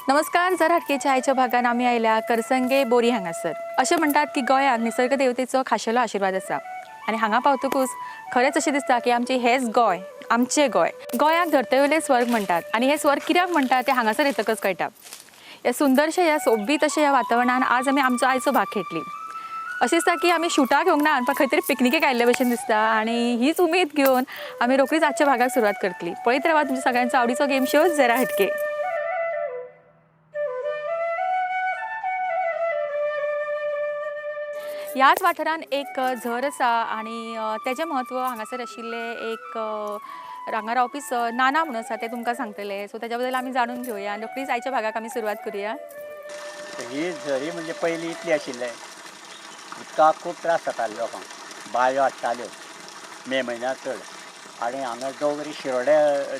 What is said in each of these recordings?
नमस्कार. जर हटकेच्या आयच्या भागान आमी आयल्या करसंगे बोरी हांगासर. अशें म्हणटात की गोंयांत निसर्ग देवतेचो खाशेलो आशिर्वाद आसा आनी हांगा पावतकूच खरेंच अशें दिसता की आमचें हेंच गोंय, आमचें गोंय. गोंयाक धरते वयलें स्वर्ग म्हणटात आनी हें स्वर्ग कित्याक म्हणटात तें हांगासर येतकच कळटा. ह्या सुंदरशें ह्या सोबीत अशें ह्या वातावरणान आज आमी आमचो आयचो भाग खेळटली. अशें दिसता की आमी शुटाक येवंक ना पण खंय तरी पिकनिकेक आयिल्ले भशेन दिसता आनी हीच उमेद घेवन आमी रोखडीच आजच्या भागाक सुरवात करतली. पळयत रावा तुमच्या सगळ्यांचो आवडीचो गेम शो जरा हटके. ह्याच वाठारान एक झर आसा आनी तेजें म्हत्व हांगासर आशिल्लें एक हांगा रावपी नाना म्हणून आसा ते तुमकां सांगतले. सो तेज्या बद्दल आमी जाणून घेवया आनी रोखडीच आयच्या भागाक आमी सुरवात करुया. ही झरी म्हणजे पयलीं इतली आशिल्लें, उदकाक खूब त्रास जाताले लोकांक, बांयो हाडटाल्यो मे म्हयन्यांत चड. आनी हांगा डोंगरी शिरोडे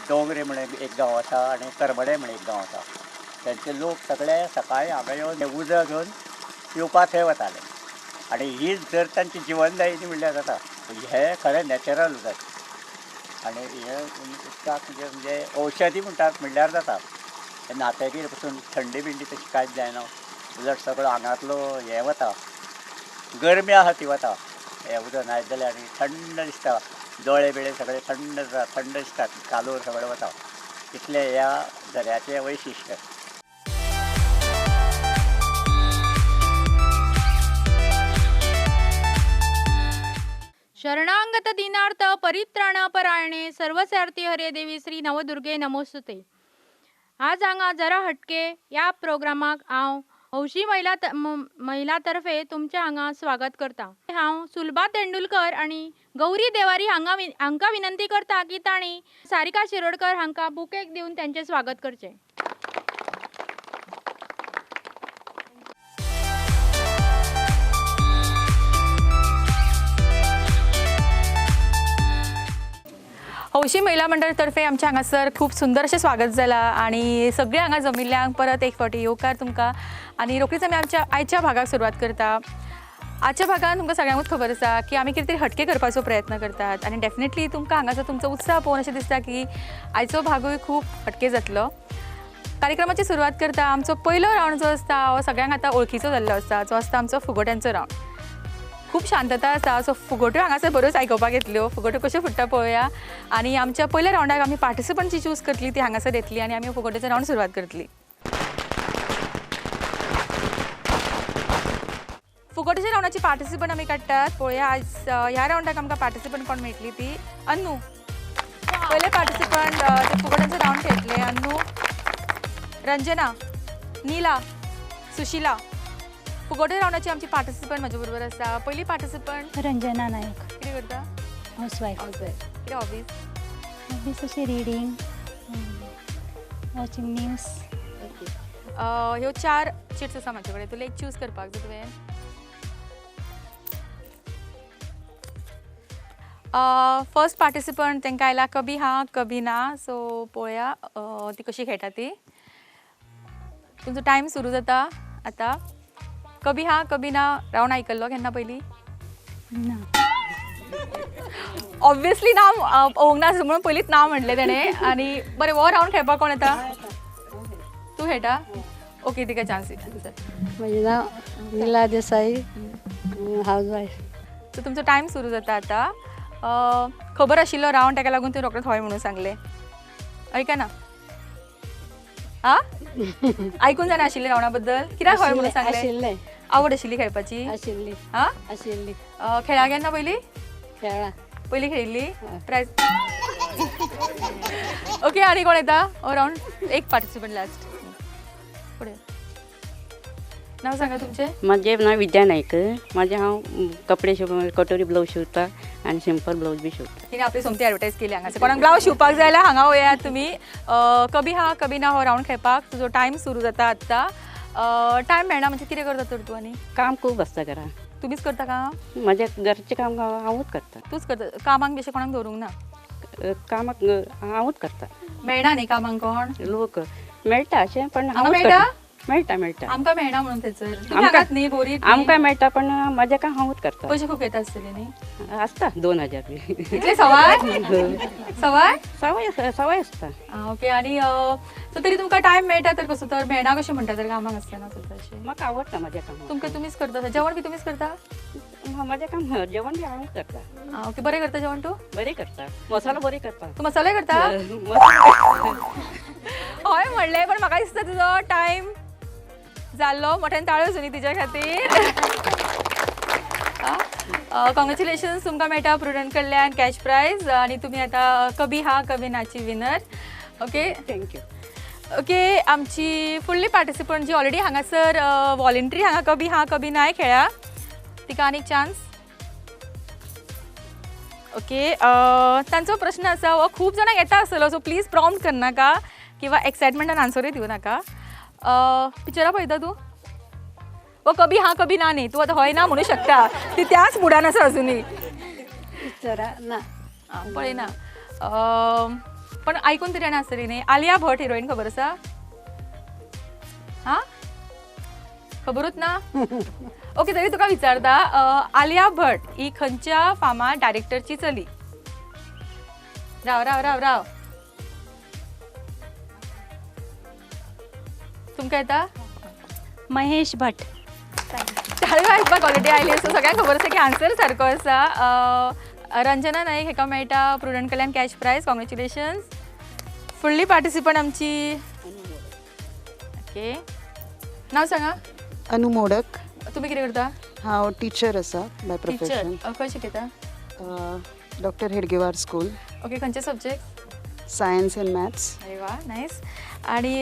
डोंगरी म्हण एक गांव आसा आनी करबडे म्हण एक गांव आसा. तेंचे लोक सगळे सकाळी हांगा येवन उदक घेवन पिवपा थंय वताले आनी ही जर तांची जिवनदायिनी म्हणल्यार जाता. हें खरें नॅचरल उदक आनी हें उदकाक म्हणजे म्हणजे औषधी म्हणटात म्हणल्यार जाता. न्हातगीर पसून थंडी बिंडी तशी कांयच जायना, उलट सगळो आंगांतलो हें वता, गरमी आसा ती वता हें उदक न्हायत जाल्यार. आनी थंड दिसता, दोळे बिळे सगळे थंड जाता, थंड दिसतात, कालोर सगळें वता. इतलें ह्या झऱ्याचें वैशिश्ट. शरणांगत दिनार्थ परित्राण परायणे सर्वसार्थी हरे देवी श्री नवदुर्गे नमोस्तुते. आज हांगा जरा हटके ह्या प्रोग्रामाक हांव हौशी महिला महिला तर्फे तुमचें हांगा स्वागत करता. हांव सुलभा तेंडुलकर आनी गौरी देवारी हांगा हांकां विनंती करता की तांणी सारिका शिरोडकर हांकां बुकेक दिवन तांचें स्वागत करचें. हौशी महिला मंडळतर्फे आमच्या हांगासर खूब सुंदर अशें स्वागत जालां आनी सगळे हांगा जमिल्ल्यांक परत एक फावटी येवकार तुमकां. आनी रोखडीच आमी आमच्या आयच्या भागाक सुरवात करता. आजच्या भागान तुमकां सगळ्यांकूच खबर आसा की आमी कितें तरी हटके करपाचो प्रयत्न करतात आनी डेफिनेटली तुमकां हांगासर तुमचो उत्साह पळोवन अशें दिसता की आयचो भागूय खूब हटके जातलो. कार्यक्रमाची सुरवात करता. आमचो पयलो रावंड जो आसता हो सगळ्यांक आतां वळखीचो जाल्लो आसता, जो आसता आमचो फुगोट्यांचो रावंड. खूब शांतता आसा, सो फुगोट्यो हांगासर बऱ्योच आयकुपाक येतल्यो. फुगोट्यो कश्यो फुट्टा पळोवया आनी आमच्या पयल्या रावंडाक आमी पार्टिसिपंट जी चूज करतली ती हांगासर येतली आनी आमी फुगोट्याचो रावंड सुरवात करतली. फुगोट्याच्या रावंडाची पार्टिसिपंट आमी काडटात. पळोवया आज ह्या रावंडाक आमकां पार्टिसिपंट कोण मेळटली ती. अन्नू पयले पार्टिसिपंट ते फुगोट्यांचो रावंड खेळटले. अन्नू, रंजना, नीला, सुशिला. फुगोटे रावंडाची आमची पार्टिसिपंट म्हजे बरोबर आसा. पयली पार्टिसिपंट रंजना नायक. कितें करता? हावसवायफ. हावसवायफ. कितें हॉबीज? हॉबीज अशी रिडींग, वॉचिंग न्यूज. ह्यो चार चिट्स आसा म्हाजे कडेन, तुला एक चूज करपाक जाय तुवें. फर्स्ट पार्टिसिपंट तांकां आयला कभी हा कभी ना. सो पळोवया ती कशी खेळटा ती. तुमचो टायम सुरू जाता आतां. कभी हा कभी ना रावंड आयकल्लो केन्ना पयलीं? ना. ऑब्वियसली ना पळोवंक ना म्हणून पयलींच ना म्हणलें तेणें. आनी बरें, हो रावंड खेळपाक कोण येता? तूं खेळटा? ओके, तिका चान्स दिता. म्हजें नांव नीला देसाई, हावसवायफ. सो तुमचो टायम सुरू जाता आतां. खबर आशिल्लो रावंड ताका लागून तुवें रोखडेंच हय म्हणून सांगलें. ऐका ना? आ आयकून जाणा आशिल्लें रावंडा बद्दल? कित्याक हय म्हणून सांगलें? आवड आशिल्ली खेळपाची? आशिल्ली. आ आशिल्ली. खेळा केन्ना पयलीं? खेळा पयलीं खेळिल्ली. प्रायज. ओके, आनी कोण येता हो रावंड? एक पार्टिसिपंट लास्ट. फुडें नांव सांगा तुमचें. म्हजें नांव विद्या नायक. म्हाजें हांव कपडे शिंवप, कटोरी ब्लावज शिंवता आनी सिंपल ब्लावज बी शिंवता. तिणें आपली सोमती एडवर्टायज केली हांगासर. कोणाक ब्लावज शिंवपाक जाय जाल्यार हांगा वयात तुमी. कभी हा कभी ना हो रावंड खेळपाक तुजो टायम सुरू जाता आत्तां. टायम मेळना म्हणजे कितें करता तर तूं? आनी काम खूब आसता घरा. तुमीच करता काम? म्हजें घरचें काम हांवूच करता. तूंच करता? कामाक बी अशें कोणाक दवरूंक ना? कामाक हांवूच करता. मेळना न्ही कामाक कोण? लोक मेळटा अशें, पण हांगा मेळटा? मेळटा मेळटा. आमकां मेळना म्हणून थंयसर आमकां न्ही बोरी आमकां मेळटा, पण म्हज्या काम हांवूच करता. पयशे खूब येता आसतले न्ही? आसता 2000 बी. इतले सवाय? सवाय सवाय सवाय आसता. ओके. आनी सो तरी तुमकां टायम मेळटा तर कसो तर मेळना कशें म्हणटा तर कामाक आसतना सुद्दां अशें? म्हाका आवडटा म्हज्या काम. तुमकां तुमीच करता जेवण बी तुमीच करता? म्हजें काम जेवण बी हांवूच करता. ओके. बरें करता जेवण तूं? बरें करता, मसालो बरें करता. तूं मसाले करता? हय म्हणलें, पण म्हाका दिसता तुजो टायम जाल्लो. मोठ्यान ताळयो जावनी तिच्या खातीर. कॉंग्रेच्युलेशन्स, तुमकां मेळटा प्रुडंट कडल्यान कॅश प्रायज आनी तुमी आतां कभी हा कभी नाची winner. Okay, thank you. Okay, आमची फुडली पार्टिसिपंट जी ऑलरेडी हांगासर वॉलेंट्री हांगा कभी हा कभी नाय खेळ्या, तिका आनीक चान्स. ओके, तांचो प्रश्न आसा हो खूब जाणांक येता आसतलो, सो प्लीज प्रॉम्प्ट करनाका किंवा एक्सायटमेंटान आन्सरूय दिवं नाका. पिक्चरां पळयता तूं? वो कभी हा कभी ना न्ही, तूं आतां हय ना म्हणू शकता, ती त्याच मुडान आसा अजुनूय. पिक्चरां ना पळयना, पण आयकून तरी जाणा आसतली न्ही. आलिया भट हिरोईन खबर आसा? हां, खबरूच ना? ओके, तरी तुका विचारता, आलिया भट ही खंयच्या फामाद डायरेक्टरची चली? राव राव राव राव, तुमकां येता? महेश भट. ताळयो आयकपाक ऑलरेडी आयली, सो सगळ्यांक खबर आसा की आन्सर सारको आसा. रंजना नाईक हेका मेळटा प्रुडंट कडल्यान कॅश प्रायज. कॉंग्रेच्युलेशन्स. फुडली पार्टिसिपंट आमची, ओके, नांव सांगा. अनु मोडक. तुमी कितें करता? हांव टिचर आसा बाय प्रोफेशन. खंय शिकयता? Doctor Hedgewar school. Okay, खंयचे सब्जेक्ट? Science and maths. अरे वा, नायस. आनी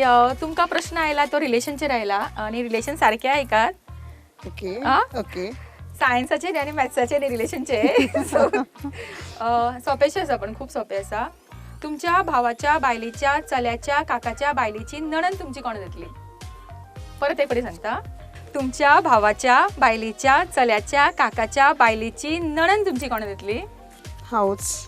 तुमकां प्रश्न आयला तो रिलेशनचेर आयला आनी रिलेशन सारकें आयकात. Okay okay. सायन्साचेर आनी मॅथ्साचेर न्ही, रिलेशनचेर. सो सोंपेशें आसा, पण खूब सोंपें आसा. तुमच्या भावाच्या बायलेच्या चल्याच्या काकाच्या बायलेची नणन तुमची कोण जातली? परत एक फावटी सांगता, तुमच्या भावाच्या बायलेच्या चल्याच्या काकाच्या बायलेची नणन तुमची कोण जातली? हांवच.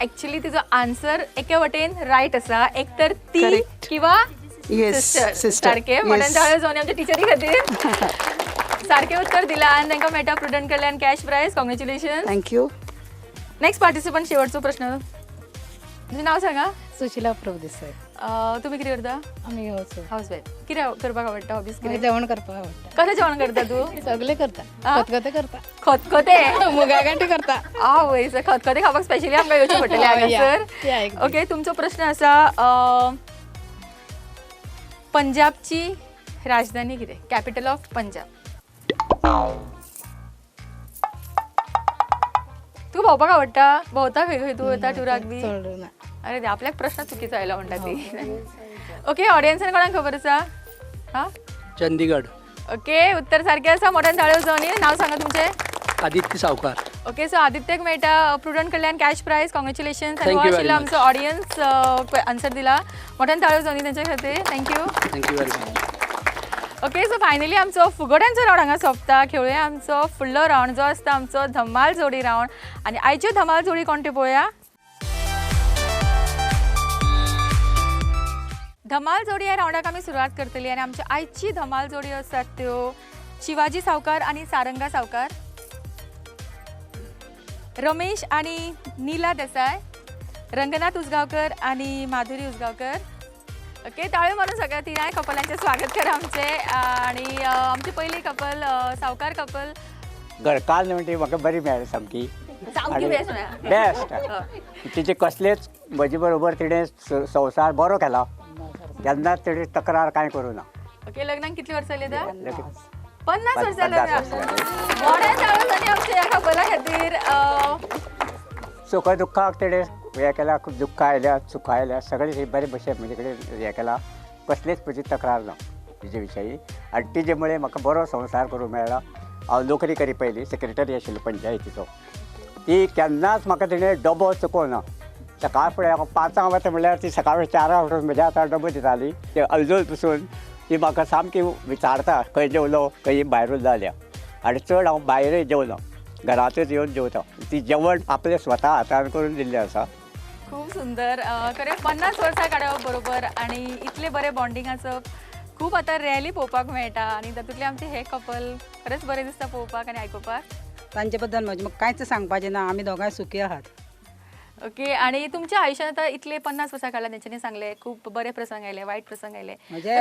एक्चुअली तिजो आन्सर एके वटेन रायट आसा, एक तर ती किंवा सिस्टर. सारकें म्हणून ताळयो जावन आमच्या टिचरी खातीर सारकें उत्तर दिलां आनी तांकां मेळटा प्रुडंट कडल्यान cash prize. Congratulation. Thank you. Next participant, शेवटचो प्रश्न. तुमचें नांव सांगा. सुशिला प्रभुदेसाय. तुमी कितें करता? आमी हावस हावसवायफ. कितें करपाक आवडटा? हॉबीज कितें? जेवण करपाक आवडटा. कशें जेवण करता तूं? सगळें करता. खतखतें करता. खतखतें? मुगा गांठी करता. आवय, खतखतें खावपाक स्पेशली आमकां येवचें पडटलें हांगासर. ओके, तुमचो प्रश्न आसा, पंजाबची राजधानी कितें? Capital of Punjab. तुका भोंवपाक आवडटा? भोंवता खंय खंय तूं वता टुराक बी? अरे आपल्याक प्रश्न चुकीचो आयलो म्हणटा ती. ओके, ऑडियन्सान कोणाक खबर आसा? हां, चंदीगड. ओके, उत्तर सारकें आसा. मोठ्यान ताळयो जावनी. नांव सांगा तुमचें. आदित्य सावकार. ओके, सो आदित्यक मेळटा प्रुडंट कडल्यान कॅश प्रायज. कॉंग्रेच्युलेशन्स. आनी हो आशिल्लो आमचो ऑडियन्स आन्सर दिला. मोठ्यान ताळयो जावनी तेंच्या खातीर. Thank you. Thank you very much. Okay, so finally आमचो फुगड्यांचो रावंड हांगा सोंपता. खेळुया आमचो फुडलो रावंड जो आसता आमचो धमाल जोडी रावंड. आनी आयच्यो धमाल जोडी कोण त्यो पळोवया. धमाल जोडी ह्या रावंडाक आमी सुरवात करतली आनी आमची आयची धमाल जोडी आसात त्यो शिवाजी सावकार आनी सारंगा सावकार, रमेश आनी नीला देसाय, रंगनाथ उजगांवकर आनी माधुरी उजगांवकर. ओके, ताळयो मारून सगळ्या तिनाय कपलांचें स्वागत करा आमचें. आनी आमची पयली कपल सावकार कपल. घरकान्न म्हणटी म्हाका बरी मेळ्ळी सामकी, सामकी बेस्ट मेळ्ळी. बेस्ट. तिचे कसलेच म्हजे बरोबर तिणें संवसार बरो केला, केन्नाच तिणें तक्रार कांय करूं ना. ओके, लग्नाक कितली वर्सां जाली आतां? 50 वर्सां लग्नाक. मोठ्यान ताळयो जाली आमच्या ह्या कपला खातीर. सुख दुख्खाक तिणें हें केलां, खूब दुख्खां आयल्या, सुखां आयल्या, सगळें बरे भशेन म्हजे कडेन हें केलां, कसलीच म्हजी तक्रार ना तिजे विशयी. आनी तिजे मुळे म्हाका बरो संवसार करूंक मेळ्ळा. हांव नोकरी करी पयलीं सेक्रेटरी आशिल्लो पंचायतीचो, ती केन्नाच म्हाका तिणें डबो चुकोवना. सकाळ फुडें हांव 5 वता म्हणल्यार ती सकाळ 4 उठून म्हज्या हातार डबो दिताली. ते अजून पसून ती म्हाका सामकी विचारता खंय जेवलो, खंय भायर जाल्या. आनी चड हांव भायरय जेवना, घरांतच येवन जेवता. ती जेवण आपले स्वता हातान करून दिल्लें आसा. खूब सुंदर. खरें 50 वर्सां काडप बरोबर आनी इतले बरें बॉन्डिंग आसप खूब आतां रॅली पळोवपाक मेळटा आनी तातूंतलें आमचें हें कपल खरेंच बरें दिसता पळोवपाक आनी आयकुपाक. तांचे बद्दल म्हजें म्हाका कांयच सांगपाचें ना, आमी दोगांय सुखी आहात. ओके, आनी तुमच्या आयुष्यात आतां इतले 50 वर्सां काडला तेंच्यांनी सांगलें खूब बरे प्रसंग आयले, वायट प्रसंग आयले,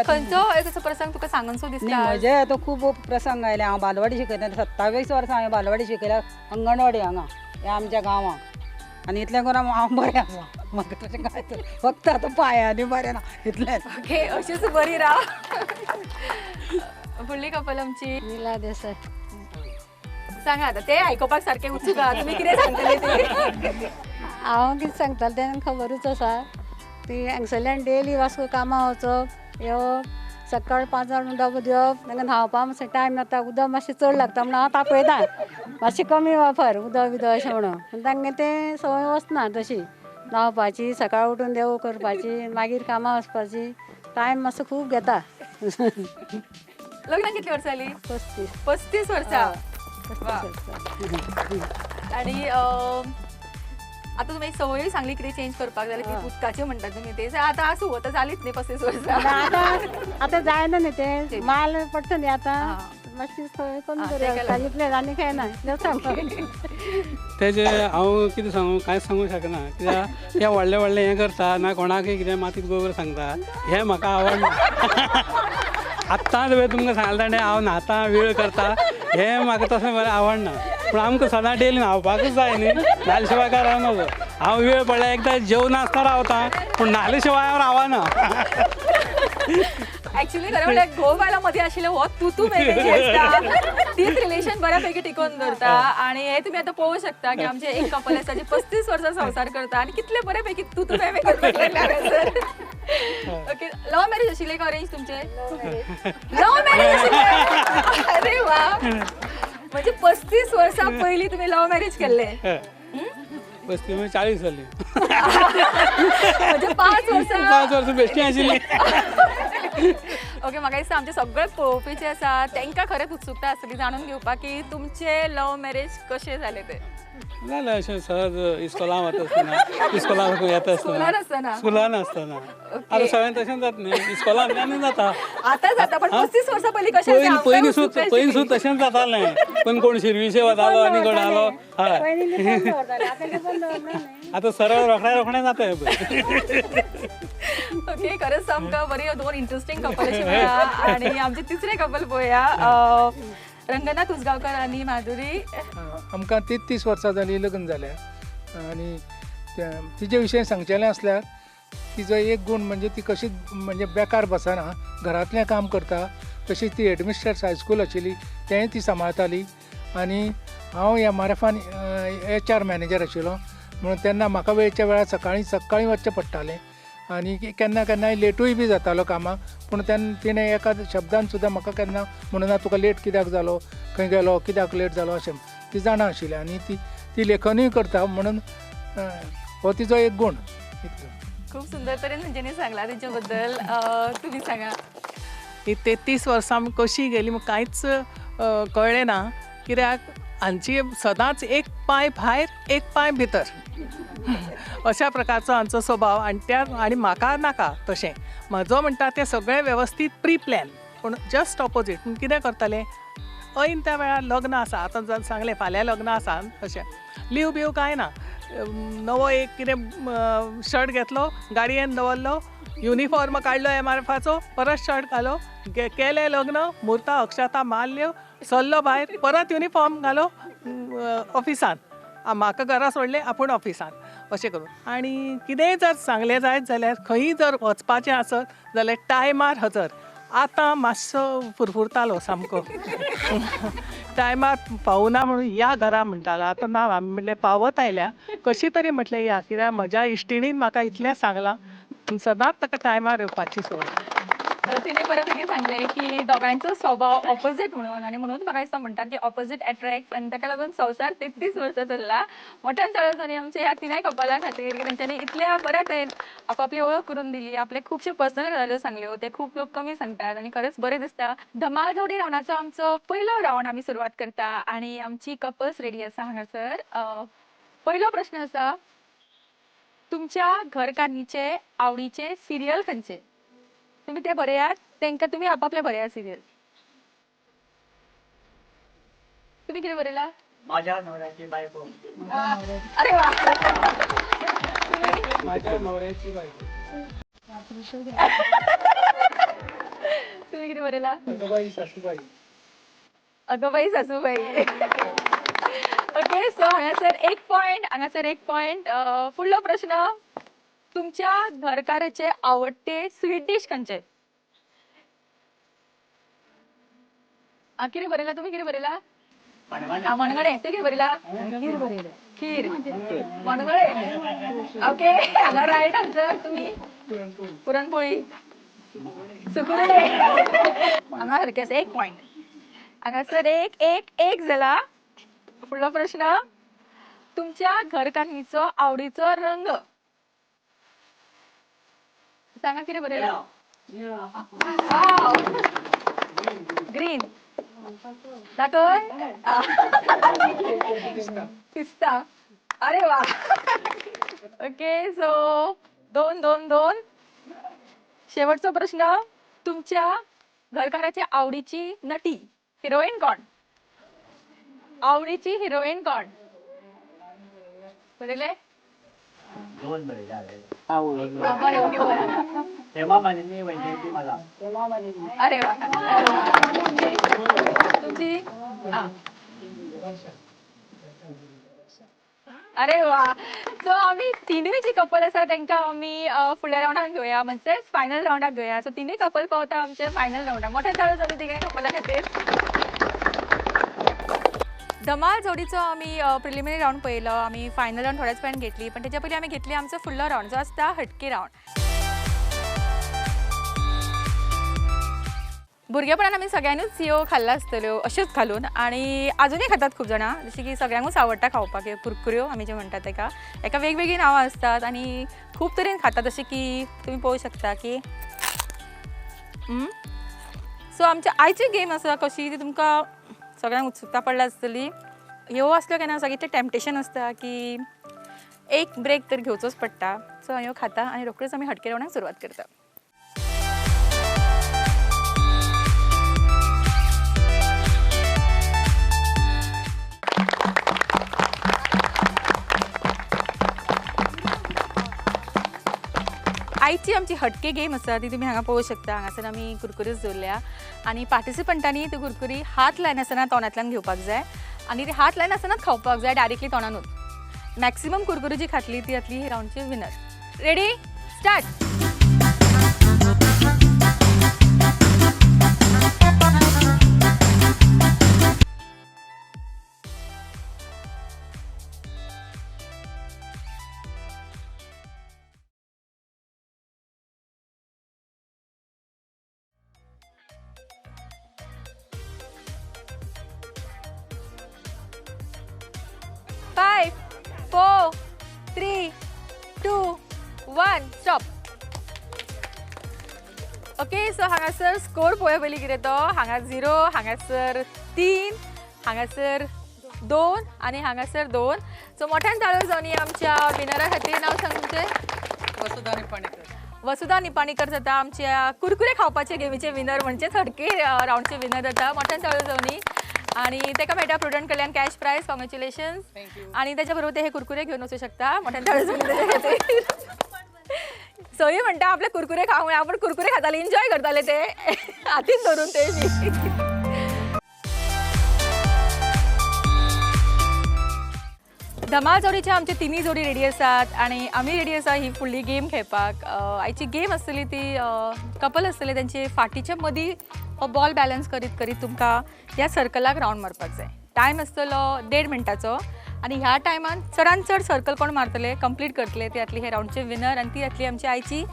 खंयचो एक असो प्रसंग तुका सांगनसो दिसता? म्हजे आतां खूब प्रसंग आयले. हांव बालवाडी शिकयता, 27 वर्सां हांवें बालवाडी शिकयल्या अंगणवाडी हांगा ह्या आमच्या गांवांत, आनी इतलें करून हांव बरें आसा. म्हाका तशें कांय फक्त आतां पांयांनी बरें ना इतलेंच. ओके, अशीच बरी राव. फुडली कपल आमची नीला देसाय. सांगा आतां ते आयकुपाक सारकें उत्सूक आहा, तुमी कितें सांगतले ते? हांव कितें सांगतालें तें खबरूच आसा. ती हांगसरल्यान डेली वास्को कामां वचप येवप, सकाळ 5 डबो दिवप, तांकां न्हांवपाक मातशें टायम जाता, उदक मातशें चड लागता म्हणून हांव तापयता मातशें कमी वापर उदक बिदक अशें म्हणून, पूण तांकां तें संवय वचना तशी न्हांवपाची, सकाळ उठून देवूळ करपाची, मागीर कामां वचपाची, टायम मातसो खूब घेता. लग्नाक कितली वर्सां जालीं? 35. 35 वर्सां. 35 वर्सां. आनी आतां तुमी एक संवयूय सांगली कितें चेंज करपाक जाल्यार ती उदकाची म्हणटा तुमी ते, आतां आसूं आतां जालीच न्ही 35 वर्सां. आतां आतां जायना न्ही तें, माल पडटा न्ही आतां, मातशी संवय कमी करूं इतलें आनी कांय ना. तेजें हांव कितें सांगू, कांयच सांगूंक शकना, कित्याक ते व्हडलें व्हडलें हें करता ना कोणाकय कितें मातीत गोबर सांगता, हें म्हाका आवडना. आत्तांच पळय तुमकां सांगलें ताणें हांव न्हाता वेळ करता, हें म्हाका तशें बरें आवडना. पूण आमकां सदां डेली न्हांवपाकूच जाय न्ही, न्हाले शिवाय काय रावना. हांव वेळ पडल्यार एकदां जेवनासतना रावता, पूण न्हाले शिवाय हांव रावना. ऍक्च्युली खरें म्हणल्यार घोव बायलां मदीं आशिल्लें हो तूं तूं मेरेन आसता, तीच रिलेशन बऱ्यापैकी टिकोवन दवरता. आनी हें तुमी आतां पळोवंक शकता की आमचें एक कपल आसा जें 35 वर्सां संवसार करता आनी कितले बऱ्यापैकी तूं तूं मेरेन करपाक लागला. ओके, लव्ह मॅरेज आशिल्लें का अरेंज तुमचें? लव्ह मॅरेज आशिल्लें. अरे वा, म्हणजे 35 वर्सां पयलीं तुमी लव्ह मॅरेज केल्लें? 35 40 जाली, म्हणजे 5 वर्सां. 5 वर्सां बेश्टी आशिल्ली. ओके, म्हाका दिसता आमचे सगळे पळोवपी जे आसा तांकां खरेंच उत्सुकता आसतली जाणून घेवपाक की तुमचें लव्ह मॅरेज कशें जालें तें. जालें अशें सहज, इस्कोलान वता आसतना, इस्कोलान येता आसतना, स्कुलान आसतना. आतां सगळ्यांक तशें जाता न्ही, इस्कोलांतल्यानूच जाता आतां जाता, पण 35 वर्सां पयलीं कशें? पयलीं सुद्दां तशेंच जातालें, पण कोण शिरविशे वतालो आनी कोण आलो. हय, आतां सरळ रोखड्या रोखडें जाता. ओके, खरेंच आमकां बरी दोन इंट्रस्टींग कपल अशें मेळ्ळा. आनी आमचें तिसरें कपल पळोवया, रंगनाथ उसगांवकर आनी माधुरी. आमकां 33 वर्सां जालीं लग्न जाल्या, आनी तिजे विशयी सांगचेलें आसल्यार तिजो एक गूण म्हणजे ती कशीच म्हणजे बेकार बसना, घरांतलें काम करता, तशीच ती हेडमिस्ट्रेस हायस्कूल आशिल्ली तेंय ती सांबाळटाली. आनी हांव एमआरएफान HR manager आशिल्लो म्हणून तेन्ना म्हाका वेळच्या वेळार सकाळीं सकाळीं वचचें पडटालें आनी केन्ना केन्नाय लेटूय बी जातालो कामाक, पूण तेन्ना तिणें एका शब्दान सुद्दां म्हाका केन्ना म्हणूना तुका लेट कित्याक जालो, खंय गेलो, कित्याक लेट जालो अशें ती जाणा आशिल्ली. आनी ती ती लेखनूय करता म्हणून हो तिजो एक गूण. इतलो खूब सुंदर तरेन तेंच्यांनी सांगलां तेंच्या बद्दल. तुमी सांगा. ही 33 वर्सां कशी गेली म्हाका कांयच कळ्ळें ना, कित्याक हांची सदांच एक पांय भायर एक पांय भितर अशा प्रकारचो हांचो स्वभाव. आनी त्या आनी म्हाका नाका तशें, म्हजो म्हणटा तें सगळें वेवस्थीत प्री प्लॅन, पूण जस्ट ऑपोजीट. पूण कितें करतालें ऐन त्या वेळार लग्न आसा, आतां सांगलें फाल्यां लग्न आसा अशें, लीव बीव कांय ना, नवो एक कितें शर्ट घेतलो, गाडयेन दवरलो, युनिफॉर्म काडलो एमआरएफाचो, परत शर्ट घालो, केलें लग्न, मुर्ता अक्षता मारल्यो, सरलो भायर, परत युनिफॉर्म घालो ऑफिसान, म्हाका घरा सोडलें आपूण ऑफिसान, अशें करून. आनी कितेंय जर सांगलें जायत जाल्यार खंयी जर वचपाचें आसत जाल्यार टायमार हजर. आतां मातसो फुरफुरतालो सामको, टायमार पावना म्हणून या घरा म्हणटालो. आतां ना, आमी म्हणलें पावत आयल्या कशी तरी, म्हटलें या, कित्याक म्हज्या इश्टिणीन म्हाका इतलें सांगलां, सदांच ताका टायमार येवपाची संवय. तिने बऱ्यापैकी सांगलें की दोगांचो स्वभाव ऑपोजीट म्हणून, आनी म्हणून म्हाका दिसता म्हणटात की ऑपोजीट एट्रॅक्ट, आनी ताका लागून संवसार 33 वर्सां चल्ला. मोठ्यान चड आमच्या ह्या तिनाय कपलां खातीर की तेंच्यांनी इतल्या बऱ्या तरेन आपापली वळख करून दिली, आपले खुबशे पर्सनल गजाल्यो सांगल्यो, ते खूब लोक कमी सांगतात आनी खरेंच बरें दिसता. धमाल जोडी रावंडाचो आमचो पयलो रावंड आमी सुरवात करता आनी आमची कपल्स रेडी आसा हांगासर. पयलो प्रश्न आसा, तुमच्या घरकान्नीचे आवडीचे सिरियल खंयचे? तुमी ते बरयात, तांकां तुमी आपापले बरयात सिरियल. तुमी कितें बरयला? माझ्या नवऱ्याची बायको. अरे वा. माझ्या नवऱ्याची बायको. तुम्ही किती बरयला? अगोबाई सासूबाई. अगोबाई सासूबाई. ओके, सो हांगासर एक पॉयंट, हांगासर एक पॉयंट. फुडलो प्रश्न, तुमच्या घरकाराचे आवडटे स्वीट डीश खंयचे? कितें बरयला तुमी? कितें बरयला? मणगणे. ते कितें बरयला? खीर बरयलें. खीर, मणगणे. ओके, हांगा रायट आन्सर. तुमी? पुरणपोळी, सुकुरडे. हांगा सारकें आसा, एक पॉयंट. हांगासर एक एक एक जाला. फुडलो प्रश्न, तुमच्या घरकान्नीचो आवडीचो रंग सांगा. कितें बरयला? ग्रीन. दाखय. पिस्ता. अरे वा. Okay, so 2 2 2. शेवटचो प्रश्न, तुमच्या घरकाराच्या आवडीची नटी, हिरोईन कोण? आवडीची हिरोईन कोण? बरयले? 2 बरयले हांवें. बरें, ओके, बरें. हेमा मालिनी, वैजयंती माला. अरे वा. तुमची? अरे वा. सो आमी तिनूय जी कपल आसा तांकां आमी फुडल्या रावंडाक घेवया, म्हणजे फायनल रावंडाक घेवया. सो तिनूय कपल पावता आमचे फायनल रावंडाक. मोठ्या चालू जाली तिगांय कपला खातीर. धमाल जोडीचो आमी प्रिलिमिनरी रावंड पळयलो, आमी फायनल रावंड थोड्याच वेळान घेतली, पण तेच्या पयलीं आमी घेतली आमचो फुडलो रावंड जो आसता हटके रावंड. भुरगेपणान आमी सगळ्यांनीच ह्यो खाल्ला आसतल्यो अश्योच घालून, आनी आजुनूय खातात खूब जाणां, जशें की सगळ्यांकूच आवडटा खावपाक ह्यो कुरकुऱ्यो आमी जे म्हणटात तेका. एका वेगवेगळीं नांवां आसतात आनी खूब तरेन खातात, जशें की तुमी पळोवंक शकता की. सो आमच्या आयची गेम आसा कशी ती तुमकां सगळ्यांक उत्सुकता पडल्या आसतली. ह्यो आसल्यो केन्ना सगळीं इतलें टेम्पटेशन आसता की एक ब्रेक तर घेवचोच पडटा. सो ह्यो खाता आनी रोखडीच आमी हटके रावंडाक सुरवात करता. आयची आमची हटके गेम आसा ती तुमी हांगा पळोवंक शकता. हांगासर आमी कुरकुरीच दवरल्या आनी पार्टिसिपंटांनी ती कुरकुरी हात लायनासतना तोंडांतल्यान घेवपाक जाय आनी ती हात लायनासतनाच खावपाक जाय, डायरेक्टली तोंडानूच. मॅक्सिमम कुरकुरी जी खातली ती जातली रावंडची winner. Ready, start. 5 4 3 2 1, stop. Okay, so हांगासर स्कोर पळोवया पयलीं कितें तो. हांगा 0, हांगासर 3, हांगासर 2 आनी हांगासर 2. सो मोठ्यान ताळयो जावनी आमच्या विनरा खातीर. नांव सांग तुमचें? वसुधा निपाणीकर. वसुधा निपाणीकर जाता आमच्या कुरकुरे खावपाचे गेमीचे विनर, म्हणजे हटके रावंडचे विनर जाता. मोठ्यान ताळयो जावनी. आणि तेका मेळटा प्रुडंट कल्याण कॅश प्रायज. कॉंग्रेच्युलेशन्स. आणि त्याच्या बरोबर ते हे कुरकुरे घेवन वचूं शकता. मोठ्यान ताळयो जावनी तेच्या खातीर. सई म्हणटा आपले कुरकुरे खावंक, आपण कुरकुरे खाताले, एन्जॉय करताले ते हातीन धरून ते. धमाल जोडीचे आमचे तिनूय जोडी रेडी आसात आनी आमी रेडी आसा ही फुडली गेम खेळपाक. आयची गेम आसतली ती कपल आसतले तेंचे फाटीच्या मदीं हो बॉल बॅलन्स करीत करीत तुमकां ह्या सर्कलाक रावंड मारपाक जाय. टायम आसतलो 1.5 मिनटाचो आनी ह्या टायमान चडान चड सर्कल कोण मारतले, कंप्लीट करतले ती जातली हे रावंडचे विनर आनी ती जातली आमची आयची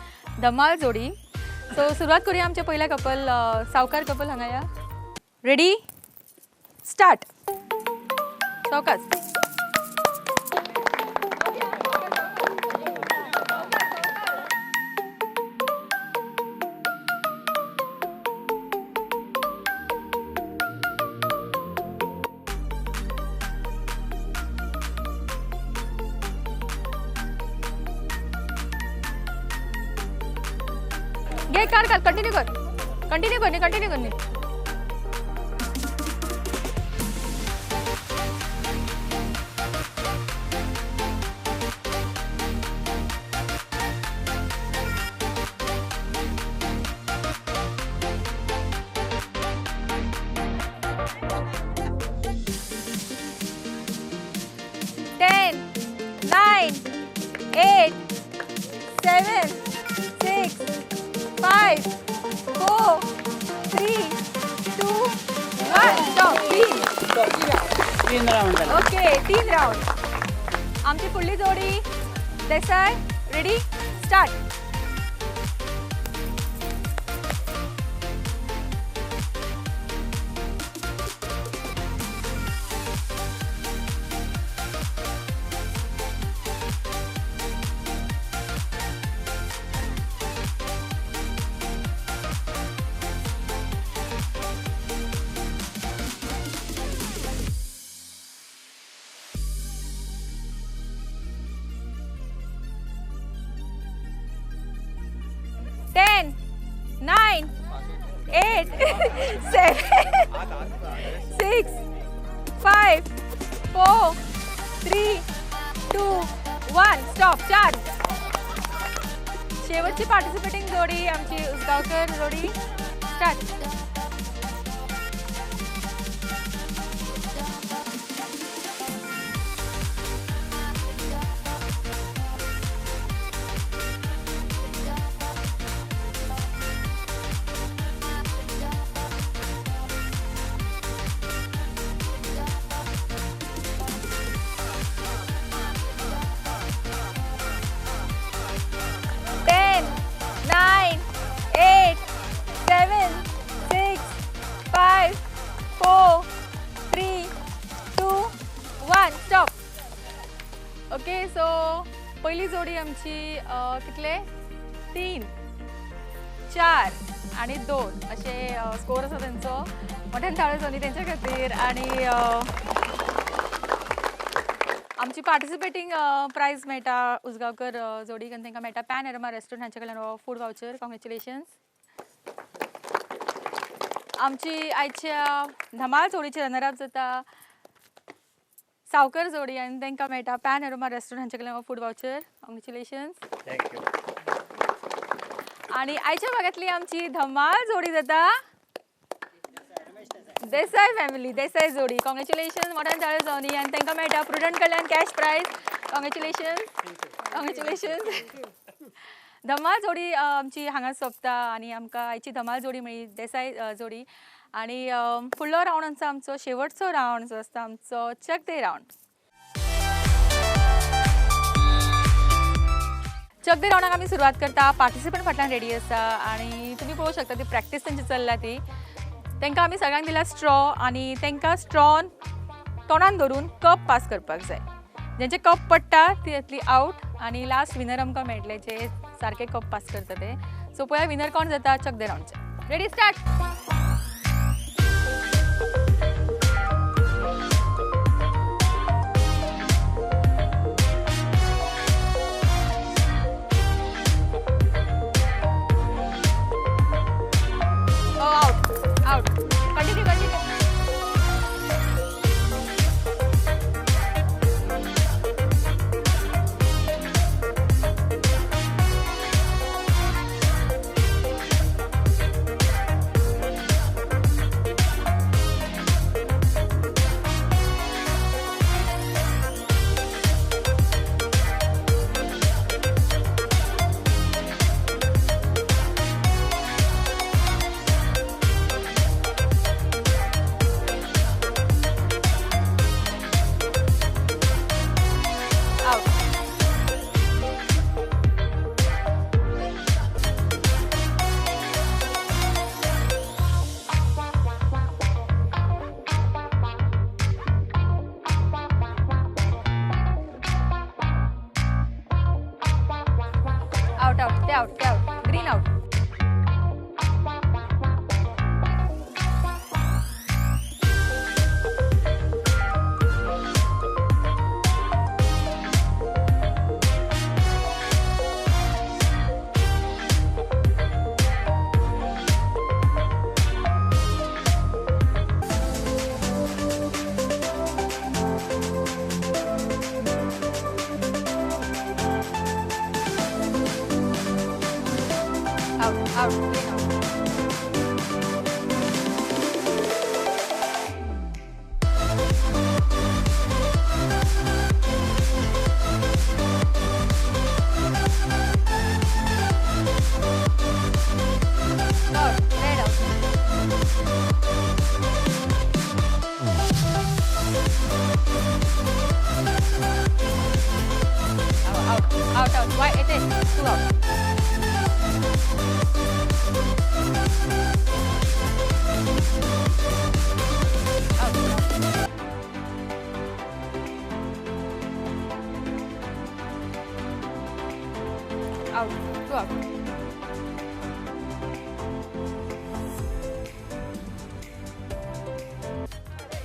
धमाल जोडी. सो सुरवात करूया आमच्या पयल्या कपल, सावकार कपल हांगा या. Ready, start. सावकाश. घे काढ काढ, कंटिन्यू कर, कंटिन्यू कर, कंटिन्यू कर. 10 9 8 7 6 5 4 3 2 1 स्टॉप. 3 राऊंड. Okay, 3 round. आमची फुडली जोडी Desai, ready start. 10 9 8 7 6 5 4 3 2 1 स्टॉप. 4. शेवटची पार्टिसिपेटिंग जोडी आमची उसगावकर जोडी, start. 10 9 8 7 6 5 4 3 2 1 स्टॉप. ओके, सो पहिली जोडी आमची कितले? 3 4 आणि 2 असे स्कोर आसा तेंचो. मोठ्यान ताळयो जावनी तेंच्या खातीर. आणि आमची पार्टिसिपेटींग प्रायज मेळटा उसगांवकर जोडीक आनी तांकां मेळटा पॅनोरमा रेस्टॉरंट हांचे कडल्यान फूड वावचर. कॉंग्रेच्युलेशन्स. आमची आयच्या धमाल जोडीचे रनर अप जाता सावकर जोडी आनी तांकां मेळटा पॅनोरमा रेस्टॉरंट हांचे कडल्यान food voucher. Congratulations. Thank you. आनी आयच्या भागांतली आमची धमाल जोडी जाता देसाय फॅमिली, देसाय जोडी. कॉंग्रेच्युलेशन्स, मोठ्यान ताळयो जावनी. आनी तांकां मेळटा प्रुडंट कडल्यान कॅश प्रायज. Congratulations, congratulations. धमाल जोडी आमची हांगा सोंपता आनी आमकां आयची धमाल जोडी मेळ्ळी देसाय जोडी. आनी फुडलो रावंड आमचो आमचो शेवटचो रावंड जो आसता आमचो चक दे रावंड. चक दे रावंडाक आमी सुरवात करता. पार्टिसिपंट फाटल्यान रेडी आसा आनी तुमी पळोवंक शकता ती प्रॅक्टीस तेंची चल्ल्या ती. तांकां आमी सगळ्यांक दिला स्ट्रॉ आनी तांकां स्ट्रॉन तोंडान धरून कप पास करपाक जाय. जेंचे कप पडटा ती येतली आवट आनी लास्ट विनर आमकां मेळटले जे सारके कप पास करता ते. सो पळया विनर कोण जाता चक दे रावंडचे. Ready start. Out out. Continue continue. Out out ते आउट ते आउट. Green out. भाग.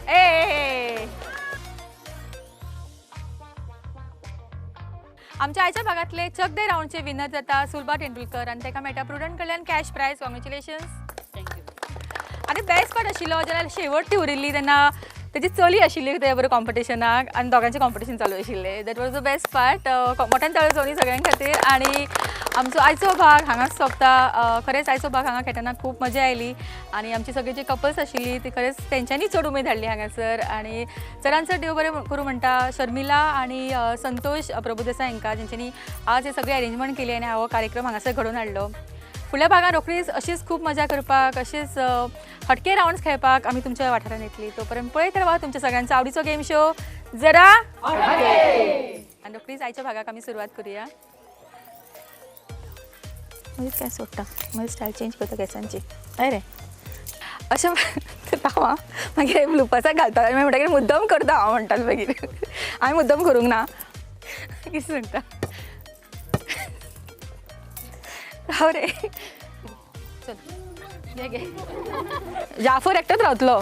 ए आमच्या आयच्या भागातले चक दे राऊंडचे विनर जाता सुलभा तेंडुलकर आनी ताका मेळटा प्रुडंट कडल्यान cash prize. Congratulations. Thank you. आनी बेस्ट पार्ट आशिल्लो जेन्ना शेवट ती उरिल्ली तेन्ना तेजी चली आशिल्ली तेज्या बरोबर कॉम्पिटिशनाक आनी दोगांचें कॉम्पिटिशन चालू आशिल्लें. That was the best part. मोठ्यान ताळयो जावनी सगळ्यां खातीर. आनी आमचो आयचो भाग हांगाच सोंपता. खरेंच आयचो भाग हांगा खेळटना खूब मजा आयली आनी आमची सगळी जी कपल्स आशिल्ली ती खरेंच तेंच्यांनी चड उमेद हाडली हांगासर. आनी चडान चड देव बरें करूं म्हणटा शर्मिला आनी संतोष प्रभुदेसाय हांकां, जेंच्यांनी आज हे सगळे अरेंजमेंट केली आनी हो कार्यक्रम हांगासर घडोवन हाडलो. फुडल्या भागान रोखडीच अशीच खूब मजा करपाक, अशीच हटके रावंड्स खेळपाक आमी तुमच्या वाठारांत येतली. तो पर्यंत पळयत रावा तुमच्या सगळ्यांचो आवडीचो गेम शो जरा आनी रोखडीच आयच्या भागाक आमी सुरवात करूया. मागीर काय सोडटा, मागीर स्टायल चेंज करता केंसांची. हय रे अशें राव मागीर ब्लुपासाक घालता आनी म्हणटा की मुद्दम करता हांव म्हणटालें. मागीर हांवें मुद्दम करूंक ना, कितें सांगता राव रे. चल घे घे जाफर एकटोच रावतलो.